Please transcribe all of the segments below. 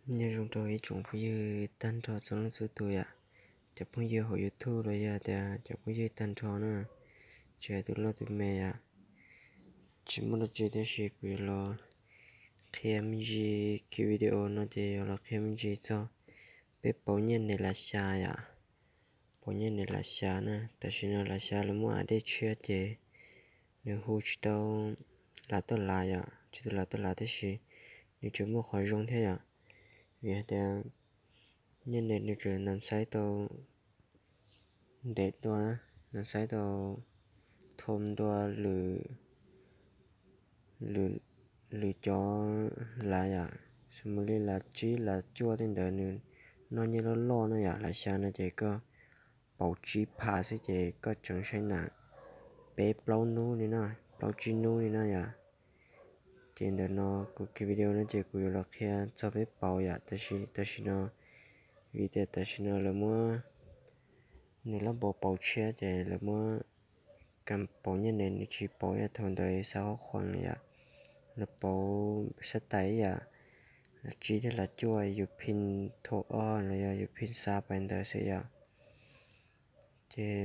Nyob zoo rau ib tsoom phooj ywg tag nrho txhua leej txhua tus yom, cov phooj ywg hauv YouTube los yog tias cov phooj ywg tag nrho na, tsis hais tus loj tus me yom. Tsis muaj dab tsi tab sis kuv yuav los qhia me ntsis, ki video no ces yuav los qhia me ntsis txog peb pauv nyiaj nes las xya yom. Pauv nyiaj nes las xya na, tam sim no las xya lawv muaj a dej tshiab ces nws hu tsis tau las toj lav yom, tsis tau las toj lav tab sis nws tseem muaj qhov zoo thiab yom. Vim hais tias nyiaj nes nws tseem nas xaib tau ntev dua, nas xaib tau thom dua lwm lwm cov lav yom. Xws mus li lav tsib lav cuaj tej ntawd nws noj nyiaj loj loj no yom, lav xya no ces koj pauv tsib phav xwb ces koj tseem saib nas peb plaub hnub li no, plaub tsib hnub li no yom. Ces ntawm no kuv ki video no ces kuv yuav los qhia txog peb pauv yom, tam sim no vim tias tam sim no lawv muab nws lab npau pauv tshiab ces lawv muab kam pauv nyiaj nes nws tsis pauv ib yam thaum ntawd xa qhob qhuas yom, lawv pauv sab tais ib yam, lav tsib thiab lav cuaj yus phin thom ob los yog yus phin xa pais ntawd xwb yom. Ces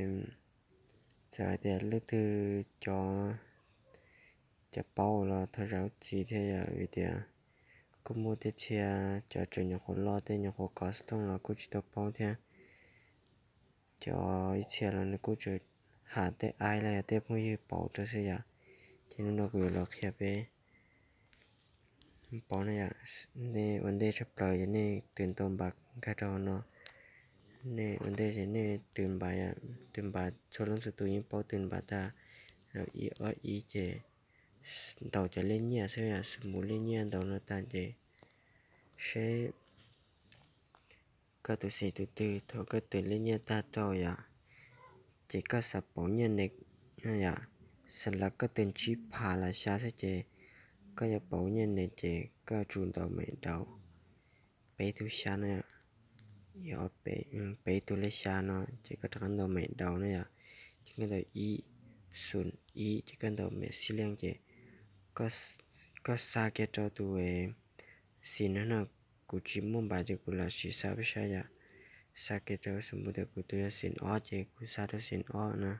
txawm hais tias leej twg cov, cov paub los thov zam lub txim thiab yom, vim tias kuj muaj tej txhia cov tseem nyuam qhuav loj tej nyuam qhuav kov xov tooj los kuj tsis tau paub thiab. Cov ib txhia los nws kuj tseem has tej aib los yog tej phooj ywg pauv rau xwb yom. Ces hnub no kuv yuav los qhia peb pauv na yom. Nej ua ntej tshaj plaws ces nej twv ntaus npav nkag rau hauv no. Nej ua ntej ces nej twv npav, twv npav txhua leej txhua tus yeej paub twv npav tag, ib ob ib ces ntaus cov lej nyiaj xwb yom, xws mus lej nyiaj ntaus no tag ces seb koj tus xim tus twg, thaum koj twv lej nyiaj tag rau yom, ces koj xav pauv nyiaj nes yom, xav las koj twv tsib phav las xya xwb ces koj yuav pauv nyiaj nes ces koj tsum ntaus meem daus peb tug xya no, peb tug lej xya no ces koj rov qab ntaus meem daus na yom. Ces koj ntaus ib xum ib ces koj ntaus meem xib liaj ces koj xa kiag rau tus xim no na. Kuv tsis muaj npav ces kuv lam sim xa peb saib yom. Xa kiag rau xim mus tias kuv tus yog xim ob ces kuv xa rau xim ob na.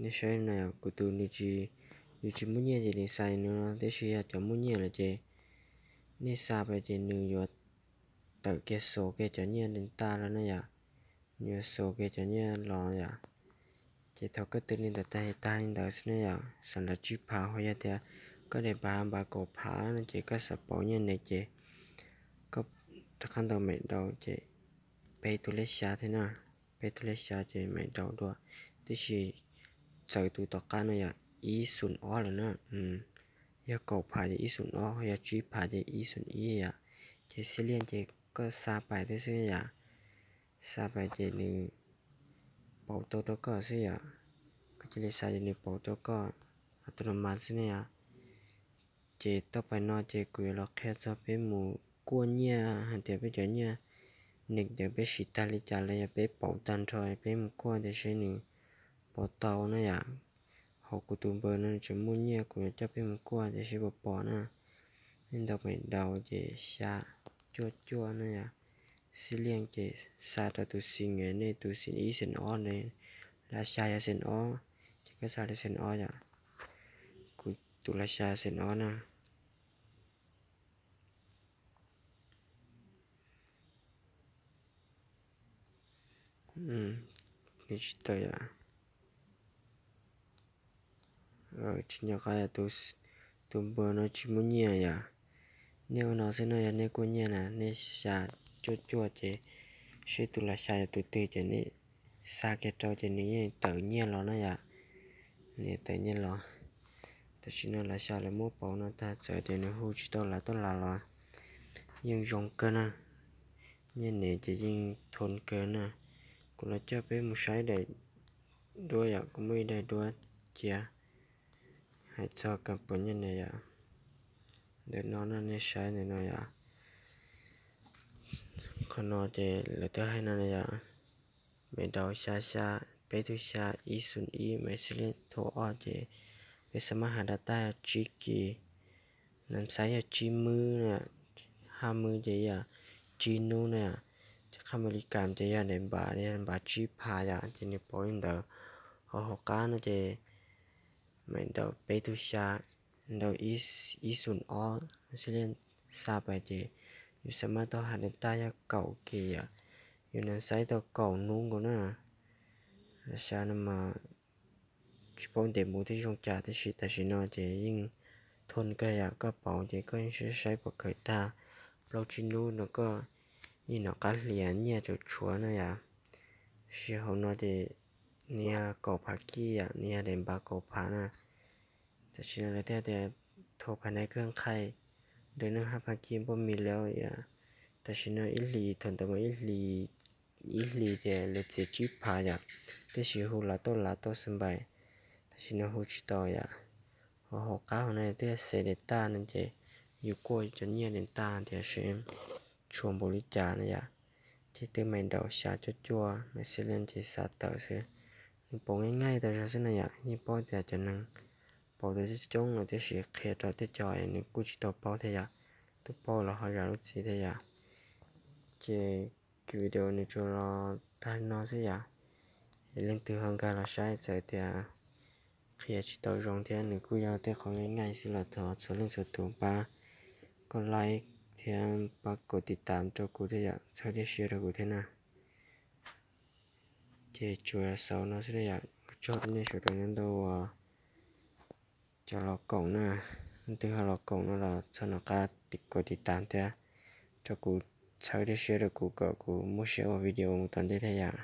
Nej saib no, kuv tus nws tsis, nws tsis muaj nyiaj ces nws xa no, tab sis yog cov muaj nyiaj lawm ces nej xa pais ces nws yuav tawm kiag xus kiag cov nyiaj nws tag los na yom. Nws yuav xus kiag cov nyiaj los yom. Ces thaum koj twv li ntawd tag, tag li ntawd xwb na yom, xav las tsib phav, ho yog tias koj daim npav npav kaum phav no ces koj xav pauv nyiaj nes ces koj rov qab ntaus meem daus ces peb tug lej xya thiab na, peb tug lej xya ces meem daus dua. Tab sis txawv tus tom qab no yog ib xum ob lawm na. Yog kaum phav ces ib xum ob, yog tsib phav ces ib xum ib yom. Ces xib liaj ces koj xa pais thiab xwb yom. Xa pais ces nws pauv tau rau koj xwb yom. Koj cia li xa ces nws pauv rau koj a tu no mas xwb ne yom. Ces tau pais no ces kuv yuav los qhia txog peb mus kuaj nyiaj hais tias peb cov nyiaj nes ntawd peb siv tag li cas los yog peb pauv tag nrho peb mus kuaj tias seb nws puas tau na yom. Hauv kuv tus npawb no nws tseem muaj nyiaj, kuv yuav coj peb mus kuaj tias seb puas pom na. Nej ntaus meem daus ces xya cuaj cuaj na yom. Xib liaj ces xa rau tus xim, nej tus xim ib xim ob ne, las xya yog xim ob, ces koj xa li xim ob yom. Kuv tus las xya xim ob na. Nws tsis tawm yom. Tsis nco qab yom, tus npawb no tsis muaj nyiaj yom. Nej ua no xwb no, yog nej kuaj nyiaj na nej xya cuaj cuaj ces seb tus las xya yog tus twg ces nej xa kiag rau ces nws yeej tawm nyiaj los na yom. Nws tawm nyiaj los. Tam sim no las xya lawv muab pauv no tag, txawm tias nws hu tsis tau las toj las los yeej zoo kawg na. Nyiaj nes ces yeej thoob kawg na. Kuv los coj peb mus saib daim duab yom, kuv muaj ib daim duab cia hais txog kam pauv nyiaj nes yom. Ntawm no no nej saib ntawm no yom. Qhov no ces lawv twb hais no na yom, meem daus xya xya, peb tug xya, ib xum ib, meem xib liaj thoob ob ces Peb xa maj has data yog tsib kis, nws xaiv yog tsib mub na, haj mub ces yog tsib nub na. Ces qhab Amelikas ces yog daim npav, yog npav tsib phav yom, ces nws pauv li ntawd. Ho hauv qab no ces mam ntaus peb tug xya, ntaus ib xoom ob, xws li xa pas ces yus xa maj tau has data yog kaum kis yom, yus nws xaiv tau kaum nub nkaus na. Xya no mas tsis paub ntev mus thiab zoo cas, tab sis tam sim no ces yeej thoob kawg yom, koj pauv ces koj yeej saib saib pom kawg tag. Plaub tsib nub no koj yeej nov qab hlias nyiaj tsuas tshuav na yom. Tab sis hauv no ces nws yog kaum phav kij yom, nws yog daim npav kaum phav na. Tam sim no lawv thiaj tias thua phav nai kawg nqhaij, dawb neeg hab phav kij npoj mis lawm yom. Tam sim no ib hlis, thaum ntawd mas ib hlis, ib hlis ces lawv txiav tsib phav yom, tab sis hu lav tau lav tau xwb npaim, tam sim no hu tsis tau yom. Ho hauv qab hauv no twb yog xaiv daim taj no ces yus kuaj cov nyiaj daim taj tias seb tshuav npaum li cas na yom. Ces twb mam ntaus xya cuaj cuaj, mam xws li ces xa tawm xwb. Nws pauv nqaij nqaij tau zog xwb na yom, yeej paub tias cov neeg pauv tau coob coob no, tab sis qhia rau tej co nws kuj tsis tau paub thiab yom, twb paub los ho zam lub txim thiab yom. Ces kuv video nws tsuas los tag no xwb yom. Es leej twg ho nkag los saib, txawm tias qhia tsis tau zoo thiab nws kuj yog tej qhov nqaij nqaij xwb los thov txhua leej txhua tus pab koj like thiab pab kaum tiv tam rau kuv thiab yom, txhawb thiab share rau kuv thiab na. Ces tsuas xaus no xwb yom, ua tsaug rau nej sawv daws nyob ntau uas cov los koom na. Leej twg ho los koom no los txhob nco qab kaum tiv tam thiab rau kuv, txhawb thiab share rau kuv kom kuv muaj siab ua video mus tom ntej thiab yom.